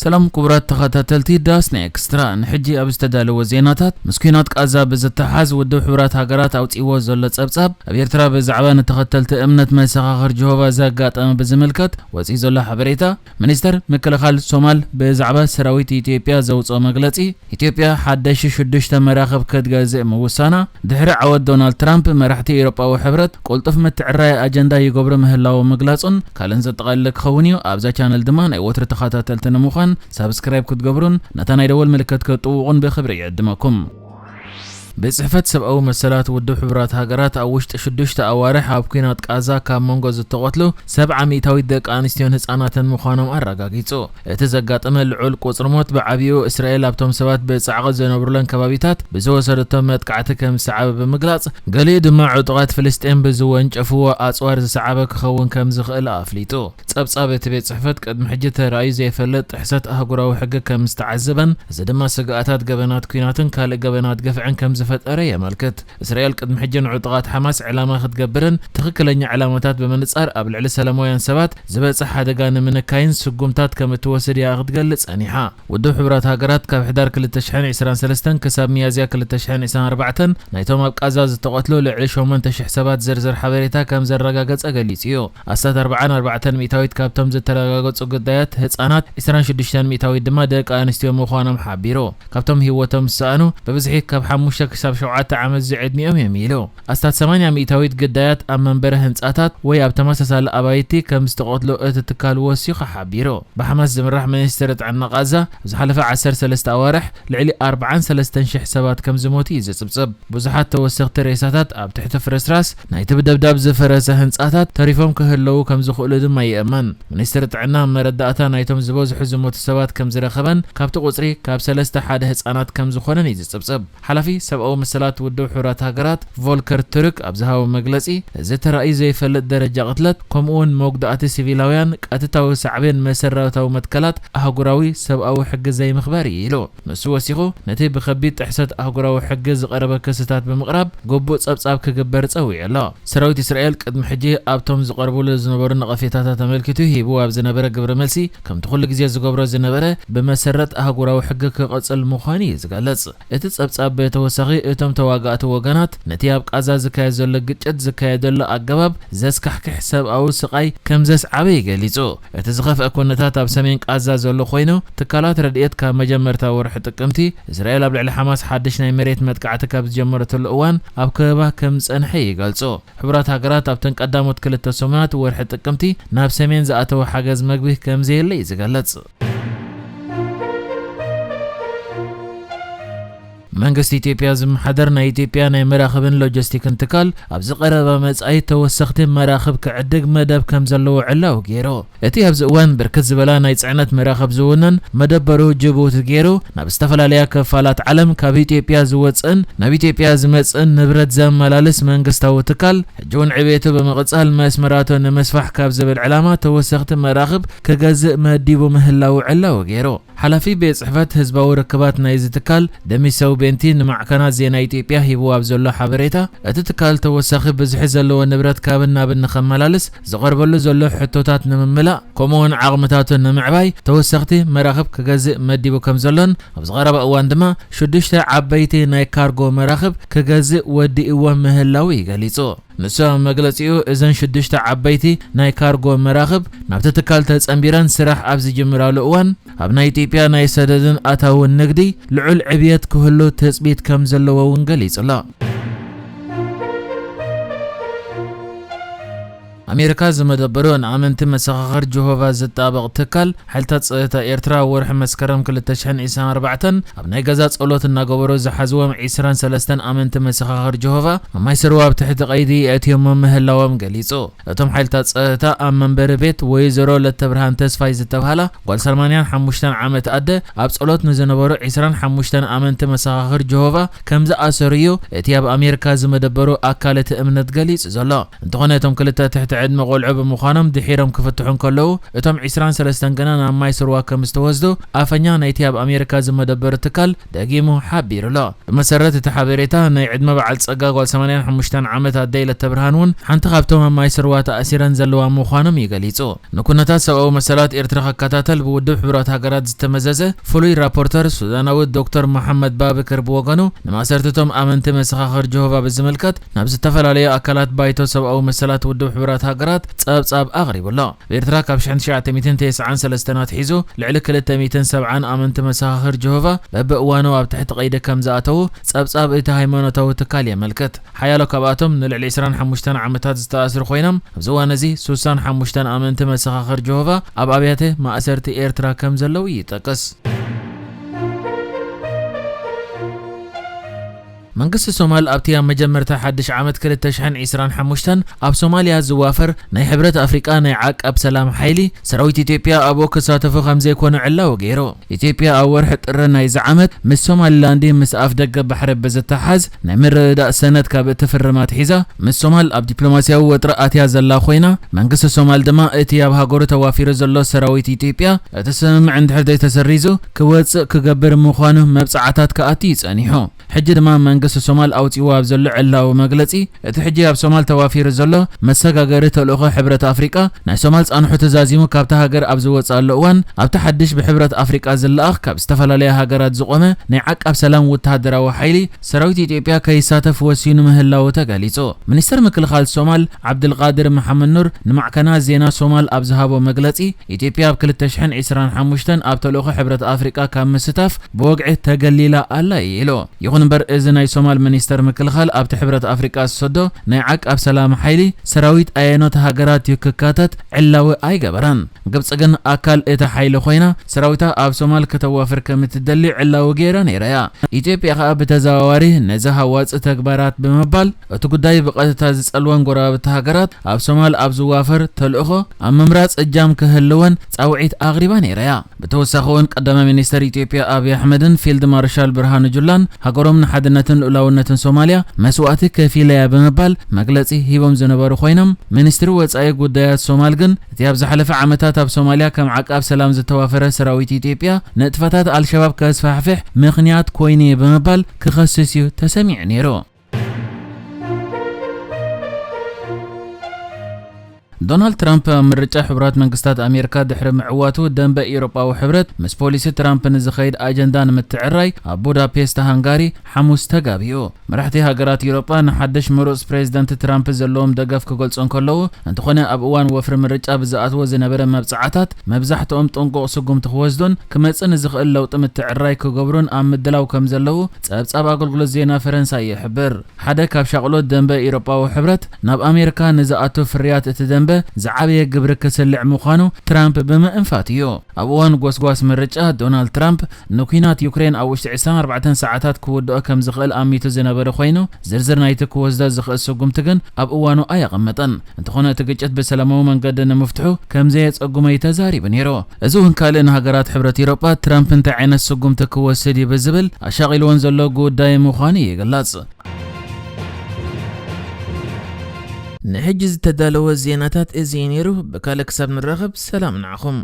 ሰላም ክቡራት ተኸታተልቲ ዳስና ኤክስትራ፣ ንሕጂ ኣብ ዝተዳለወ ዜናታት፣ ምስ ኲናት ቃዛ ብዝተሓዝ ውድብ ሕቡራት ሃገራት ኣውጺእዎ ዘሎ ጸብጻብ፣ ኣብ ኤርትራ ብዛዕባ ንተኸተልቲ እምነት መሰኻኽር ጀሆቫ ዘጋጠመ ብዝምልከት ወጺኡ ዘሎ ሓበሬታ፣ ሚኒስተር ምክልኻል ሶማል ብዛዕባ ሰራዊት ኢትዮጵያ ዘውጽኦ መግለጺ፣ ኢትዮጵያ ሓደሽቲ ሽዱሽተ መራኽብ ክትገዝእ ምውሳና፣ ድሕሪ ዓወት ዶናልድ ትራምፕ፣ መራሕቲ ኤውሮጳዊ ሕብረት ቅልጡፍ ምትዕርራይ ኣጀንዳ ይገብሩ ምህላዎም ምግላጹን ካልእን ዘጠቓለለ ክኸውን እዩ። ኣብዛ ቻነል ድማ ናይ ወትሩ ተኸታተልቲ ንምዃን ሳብስክራይብ ክትገብሩን ነታ ናይ ደወል ምልክት ክትጥውቑን ብኽብሪ ይዕድመኩም። ቤት ጽሕፈት ሰብኣዊ መሰላት ውድብ ሕቡራት ሃገራት ኣብ ውሽጢ ሽዱሽተ ኣዋርሕ ኣብ ኲናት ቃዛ ካብ መንጎ ዝተቐትሉ ሰብዓ ሚእታዊት ደቂ ኣንስትዮን ህጻናትን ምዃኖም ኣረጋጊጹ። እቲ ዘጋጠመ ልዑል ቁጽሪ ሞት ብዓቢኡ እስራኤል ኣብቶም ሰባት ብጻዕቒ ዝነብሩለን ከባቢታት ብዝወሰደቶ መጥቃዕቲ ከም ዝሰዓበ ብምግላጽ፣ ገሊኡ ድማ ዕጡቓት ፍልስጤም ብዝወንጨፍዎ ኣጽዋር ዝሰዓበ ክኸውን ከም ዝኽእል ኣፍሊጡ። ጸብጻብ እቲ ቤት ጽሕፈት ቅድሚ ሕጂ ተራእዩ ዘይፈልጥ ጥሕሰት ኣህጉራዊ ሕጊ ከም ዝተዓዘበን፣ እዚ ድማ ስግኣታት ገበናት ኲናትን ካልእ ገበናት ግፍዕን ከም ዝፈጠረ የመልክት። እስራኤል ቅድሚ ሕጂ ንዕጡቓት ሓማስ ዕላማ ክትገብርን ትኽክለኛ ዕላማታት ብምንጻር ኣብ ልዕሊ ሰላማውያን ሰባት ዝበጽሕ ሓደጋ ንምንካይን ስጉምታት ከም እትወስድ እያ ክትገልጽ ጸኒሓ። ውድብ ሕቡራት ሃገራት ካብ ሕዳር ክልተ ሽሕን ዕስራን ሰለስተን ክሳብ ሚያዝያ ክልተ ሽሕን ዕስራን ኣርባዕተን ናይቶም ኣብ ቃዛ ዝተቐትሉ ልዕሊ ሸሞንተ ሽሕ ሰባት ዝርዝር ሓበሬታ ከም ዘረጋገጸ ገሊጹ እዩ። ኣስታት ኣርብዓን ኣርባዕተን ሚእታዊት ካብቶም ዝተረጋገጹ ግዳያት ህጻናት፣ ዕስራን ሽዱሽተን ሚእታዊት ድማ ደቂ ኣንስትዮ ምዃኖም ሓቢሩ። ካብቶም ህይወቶም ዝሰኣኑ ብብዝሒ ካብ ሓሙሽተ ክሳብ ሸውዓተ ዓመት ዝዕድሚኦም እዮም ኢሉ። ኣስታት ሰማንያ ሚእታዊት ግዳያት ኣብ መንበሪ ህንጻታት ወይ ኣብ ተመሳሳሊ ኣባይቲ ከም ዝተቐትሉ እቲ ትካል ወሲኹ ሓቢሩ። ብሓማስ ዝምራሕ ሚኒስትሪ ጥዕና ቃዛ ኣብ ዝሓለፈ ዓሰርተ ሰለስተ ኣዋርሕ ልዕሊ ኣርባዓን ሰለስተን ሽሕ ሰባት ከም ዝሞቱ እዩ ዝጽብጽብ። ብዙሓት ተወሰኽቲ ሬሳታት ኣብ ትሕቲ ፍርስራስ ናይቲ ብደብዳብ ዝፈረሰ ህንጻታት ተሪፎም ክህለዉ ከም ዝኽእሉ ድማ ይእመን። ሚኒስትሪ ጥዕና መረዳእታ ናይቶም ዝበዝሑ ዝሞቱ ሰባት ከም ዝረኸበን ካብቲ ቁጽሪ ካብ ሰለስተ ሓደ ህጻናት ከም ዝኾነን እዩ ዝጽብጽብ። ሓላፊ ሰብኣዊ መሰላት ውድብ ሕቡራት ሃገራት ቮልከር ቱርክ ኣብ ዝሃቦ መግለጺ፣ እዚ ተራእዩ ዘይፈልጥ ደረጃ ቅትለት ከምኡውን መጉዳእቲ ሲቪላውያን ቀጥታዊ ሳዕቤን መሰረታዊ መትከላት ኣህጉራዊ ሰብኣዊ ሕጊ ዘይምኽባር እዩ ኢሉ። ንሱ ወሲኹ፣ ነቲ ብኸቢድ ጥሕሰት ኣህጉራዊ ሕጊ ዝቐረበ ክስታት ብምቕራብ ግቡእ ጸብጻብ ክግበር ጸዊዑ ኣሎ። ሰራዊት እስራኤል ቅድሚ ሕጂ ኣብቶም ዝቐርብሉ ዝነበሩ ነቐፌታታት ተመልኪቱ ሂብዎ ኣብ ዝነበረ ግብረ መልሲ፣ ከምቲ ኩሉ ግዜ ዝገብሮ ዝነበረ ብመሰረት ኣህጉራዊ ሕጊ ክቕጽል ምዃኑ እዩ ዝገልጽ። እቲ ጸብጻብ ብተወሳኺ እቶም ተዋጋእቲ ወገናት ነቲ ኣብ ቃዛ ዝካየድ ዘሎ ግጭት ዝካየደሉ ኣገባብ ዘስካሕክሕ ሰብኣዊ ስቓይ ከም ዘስዓበ እዩ ገሊጹ። እቲ ዝኸፍአ ኩነታት ኣብ ሰሜን ቃዛ ዘሎ ኮይኑ፣ ትካላት ረድኤት ካብ መጀመርታ ወርሒ ጥቅምቲ እስራኤል ኣብ ልዕሊ ሓማስ ሓድሽ ናይ መሬት መጥቃዕቲ ካብ ዝጀመረትሉ እዋን ኣብ ከበባ ከም ዝጸንሐ ይገልጹ። ሕቡራት ሃገራት ኣብተን ቀዳሞት ክልተ ሰሙናት ወርሒ ጥቅምቲ ናብ ሰሜን ዝኣተወ ሓገዝ መግቢ ከም ዘየለ እዩ ዝገልጽ። መንግስቲ ኢትዮጵያ ዝመሓደር ናይ ኢትዮጵያ ናይ መራኽብን ሎጂስቲክን ትካል ኣብዚ ቀረባ መጻኢ ተወሰኽቲ መራኽብ ክዕድግ መደብ ከም ዘለዎ ዕላዊ ገይሩ። እቲ ኣብዚ እዋን ብርክት ዝበላ ናይ ጽዕነት መራኽብ ዝውንን መደበሩ ጅቡቲ ገይሩ ናብ ዝተፈላለያ ክፋላት ዓለም ካብ ኢትዮጵያ ዝወጽእን ናብ ኢትዮጵያ ዝመጽእን ንብረት ዘመላልስ መንግስታዊ ትካል ሕጂ እውን ዕቤቱ ብምቕጻል መስመራቱ ንምስፋሕ ካብ ዝብል ዕላማ ተወሰኽቲ መራኽብ ክገዝእ መዲቡ ምህላው ዕላዊ ገይሩ። ሓላፊ ቤት ጽሕፈት ህዝባዊ ርክባት ናይዚ ትካል ደሚሰው ቤንቲ ንማዕከናት ዜና ኢትዮጵያ ሂብዎ ኣብ ዘሎ ሓበሬታ፣ እቲ ትካል ተወሳኺ ብዝሒ ዘለዎ ንብረት ካብን ናብን ንኸመላልስ ዝቐርበሉ ዘሎ ሕቶታት ንምምላእ፣ ከምኡውን ዓቕምታቱ ንምዕባይ ተወሰኽቲ መራኽብ ክገዝእ መዲቡ ከም ዘሎን፣ ኣብ ዝቐረበ እዋን ድማ ሽዱሽተ ዓበይቲ ናይ ካርጎ መራኽብ ክገዝእ ወዲእዎ ምህላው እዩ ገሊጹ። ንሱ ኣብ መግለጺኡ፣ እዘን ሽዱሽተ ዓበይቲ ናይ ካርጎ መራኽብ ናብቲ ትካል ተጸንቢረን ስራሕ ኣብ ዝጅምራሉ እዋን፣ ኣብ ናይ ኢትዮጵያ ናይ ሰደድን ኣታውን ንግዲ ልዑል ዕብየት ክህሉ ትጽቢት ከም ዘለዎ እውን ገሊጹ ኣሎ። ኣሜሪካ ዝመደበሩ ንኣመንቲ መሰኻኽር ጀሆቫ ዝጣበቕ ትካል፣ ሓይልታት ጸጥታ ኤርትራ፣ ወርሒ መስከረም ክልተ ሽሕን ዕስራን ኣርባዕተን ኣብ ናይ ገዛ ጸሎት እናገበሩ ዝሓዝዎም ዕስራን ሰለስተን ኣመንቲ መሰኻኽር ጀሆቫ ኣብ ማይ ስርዋ ኣብ ትሕቲ ቀይዲ የእትዮሞም ምህላዎም ገሊጹ። እቶም ሓይልታት ጸጥታ ኣብ መንበሪ ቤት ወይዘሮ ለተብርሃን ተስፋይ ዝተብሃላ ጓል ሰማንያን ሓሙሽተን ዓመት ኣደ ኣብ ጸሎት ንዝነበሩ ዕስራን ሓሙሽተን ኣመንቲ መሰኻኽር ጀሆቫ ከም ዝኣሰሩ እዩ እቲ ኣብ ኣሜሪካ ዝመደበሩ ኣካል እቲ እምነት ገሊጹ ዘሎ። እንተኾነ እቶም ክልተ ትሕቲ ዕድመ ቆልዑ ብምዃኖም ድሒሮም ክፍትሑ እንከለዉ፣ እቶም ዕስራን ሰለስተን ግና ናብ ማይ ስርዋ ከም ዝተወስዱ ኣፈኛ ናይቲ ኣብ ኣሜሪካ ዝመደበሩ ትካል ደጊሙ ሓቢሩ ኣሎ። ብመሰረት እቲ ሓበሬታ፣ ናይ ዕድመ በዓል ጸጋ ጓል ሰማንያን ሓሙሽተን ዓመት ኣደ ኢለተ ብርሃን እውን ሓንቲ ካብቶም ኣብ ማይ ስርዋ ተኣሲረን ዘለዋ ምዃኖም እዩ ገሊጹ። ንኩነታት ሰብኣዊ መሰላት ኤርትራ ክከታተል ብውድብ ሕቡራት ሃገራት ዝተመዘዘ ፍሉይ ራፖርተር ሱዳናዊ ዶክተር መሓመድ ባብክር ብወገኑ፣ ንማእሰርትቶም ኣመንቲ መሰኻኽር ጀሆቫ ብዝምልከት ናብ ዝተፈላለዩ ኣካላት ባይቶ ሰብኣዊ መሰላት ውድብ ሕቡራት ሃገራት ጸብጻብ ኣቕሪቡ ኣሎ። ኣብ ኤርትራ ካብ ሽሕን ትሽዓተ ሚእትን ተስዓን ሰለስተን ኣትሒዙ ልዕሊ ክልተ ሚእትን ሰብዓን ኣመንቲ መሰኻኽር ጀሆቫ በብእዋኑ ኣብ ትሕቲ ቀይዲ ከም ዝኣተዉ ጸብጻብ እቲ ሃይማኖታዊ ትካል የመልክት። ሓያሎ ካብኣቶም ንልዕሊ ዕስራን ሓሙሽተን ዓመታት ዝተኣስሩ ኮይኖም፣ ኣብዚ እዋን እዚ ሱሳን ሓሙሽተን ኣመንቲ መሰኻኽር ጀሆቫ ኣብ ኣብያተ ማእሰርቲ ኤርትራ ከም ዘለዉ ይጠቅስ። መንግስቲ ሶማል ኣብቲ ኣብ መጀመርታ ሓድሽ ዓመት ክልተ ሽሕን ዕስራን ሓሙሽተን ኣብ ሶማልያ ዝዋፈር ናይ ሕብረት ኣፍሪቃ ናይ ዓቃብ ሰላም ሓይሊ ሰራዊት ኢትዮጵያ ኣብኡ ክሳተፉ ከም ዘይኮኑ ዕላዊ ገይሩ። ኢትዮጵያ ኣብ ወርሒ ጥሪ ናይዚ ዓመት ምስ ሶማሊላንድ ምስ ኣፍ ደገ ባሕሪ ብዝተሓዝ ናይ ምርድዳእ ሰነድ ካብ እትፍርም ኣትሒዛ፣ ምስ ሶማል ኣብ ዲፕሎማስያዊ ወጥሪ ኣትያ ዘላ ኮይና፣ መንግስቲ ሶማል ድማ እቲ ኣብ ሃገሩ ተዋፊሩ ዘሎ ሰራዊት ኢትዮጵያ እቲ ስምምዕ እንድሕር ዘይተሰሪዙ ክወጽእ ክገብር ምዃኑ መብጽዓታት ክኣቱ እዩ ጸኒሑ። ሕጂ ድማ መንግስቲ ሶማል ኣውጺእዎ ኣብ ዘሎ ዕላዊ መግለጺ፣ እቲ ሕጂ ኣብ ሶማል ተዋፊሩ ዘሎ መሰጋገሪ ተልእኾ ሕብረት ኣፍሪቃ ናይ ሶማል ጻንሑ ተዛዚሙ ካብታ ሃገር ኣብ ዝወጽኣሉ እዋን፣ ኣብቲ ሓድሽ ብሕብረት ኣፍሪቃ ዝለኣኽ ካብ ዝተፈላለያ ሃገራት ዝቖመ ናይ ዓቃብ ሰላም ወተሃደራዊ ሓይሊ ሰራዊት ኢትዮጵያ ከይሳተፍ ወሲኑ ምህላዉ ተገሊጹ። ሚኒስተር ምክልኻል ሶማል ዓብድልቃድር መሓመድ ኑር ንማዕከናት ዜና ሶማል ኣብ ዝሃቦ መግለጺ፣ ኢትዮጵያ ኣብ ክልተ ሽሕን ዕስራን ሓሙሽተን ኣብ ተልእኾ ሕብረት ኣፍሪቃ ካብ ምስታፍ ብወግዒ ተገሊላ ኣላ እዩ ኢሉ። ይኹን እምበር፣ እዚ ናይ ሶማል ሚኒስተር ምክልኻል ኣብቲ ሕብረት ኣፍሪቃ ዝሰዶ ናይ ዓቃብ ሰላም ሓይሊ ሰራዊት ኣየኖት ሃገራት እዩ ክካተት ዕላዊ ኣይገበረን። ግብጺ ግን ኣካል እቲ ሓይሊ ኮይና ሰራዊታ ኣብ ሶማል ከተዋፍር ከም እትደሊ ዕላዊ ገይራ ነይራ እያ። ኢትዮጵያ ከኣ ብተዘዋዋሪ ነዚ ሃዋፂ ተግባራት ብምባል እቲ ጉዳይ ብቐጥታ ዝጸልወን ጎረባብቲ ሃገራት ኣብ ሶማል ኣብ ዝዋፈር ተልእኾ ኣብ ምምራጽ እጃም ክህልወን ጻውዒት ኣቕሪባ ነይራ እያ። ብተወሳኺ እውን ቀዳማይ ሚኒስተር ኢትዮጵያ ኣብይ ኣሕመድን ፊልድ ማርሻል ብርሃኑ ጁላን ሃገሮም ንሓድነትን ልኡላውነትን ሶማልያ መስዋእቲ ከፊላ እያ ብምባል መግለጺ ሂቦም ዝነበሩ ኮይኖም፣ ሚኒስትሪ ወጻኢ ጉዳያት ሶማል ግን እቲ ኣብ ዝሓለፈ ዓመታት ኣብ ሶማልያ ከም ዓቃብ ሰላም ዝተዋፈረ ሰራዊት ኢትዮጵያ ንጥፈታት ኣልሸባብ ከስፋሕፍሕ ምኽንያት ኮይኑ እዩ ብምባል ክኸስስ እዩ ተሰሚዑ ነይሩ። ዶናልድ ትራምፕ ኣብ ምርጫ ሕቡራት መንግስታት ኣሜሪካ ድሕሪ ምዕዋቱ፣ ደንበ ኤውሮጳዊ ሕብረት ምስ ፖሊሲ ትራምፕ ንዝኸይድ ኣጀንዳ ንምትዕራይ ኣብ ቡዳፔስት ሃንጋሪ ሓሙስ ተጋቢኡ። መራሕቲ ሃገራት ኤውሮጳ ንሓድሽ ምሩጽ ፕሬዚደንት ትራምፕ ዘለዎም ደገፍ ክገልጹ እንከለዉ፣ እንተኾነ ኣብ እዋን ወፍሪ ምርጫ ብዝኣትዎ ዝነበረ መብጽዓታት መብዛሕትኦም ጥንቁቕ ስጉምቲ ክወስዱን ክመጽእ ንዝኽእል ለውጢ ምትዕራይ ክገብሩን ኣብ ምድላው ከም ዘለዉ ጸብጻብ ኣገልግሎት ዜና ፈረንሳይ ይሕብር። ሓደ ካብ ሻቕሎት ደንበ ኤውሮጳዊ ሕብረት ናብ ኣሜሪካ ንዝኣቱ ፍርያት እቲ ደንበ ዝዓበየ ግብሪ ክስልዕ ምዃኑ ትራምፕ ብምእንፋት እዩ። ኣብ እዋን ጎስጓስ ምርጫ ዶናልድ ትራምፕ ንኲናት ዩክሬን ኣብ ውሽጢ ዕስራን ኣርባዕተን ሰዓታት ክውድኦ ከም ዝኽእል ኣሚቱ ዝነበረ ኮይኑ፣ ዝርዝር ናይቲ ክወስዶ ዝኽእል ስጉምቲ ግን ኣብ እዋኑ ኣየቐመጠን። እንተኾነ እቲ ግጭት ብሰላማዊ መንገዲ ንምፍትሑ ከም ዘየጸጉሞ እዩ ተዛሪቡ ነይሩ። እዚ እውን ካልእ ንሃገራት ሕብረት ኤውሮጳ ትራምፕ እንታይ ዓይነት ስጉምቲ ክወስድ እዩ ብዝብል ኣሻቒልወን ዘሎ ጉዳይ ምዃኑ ይግለጽ። ንሕጂ ዝተዳለወ ዜናታት እዚ እዩ ነይሩ። ብካልእ ክሳብ ንራኸብ ሰላም ንዓኹም።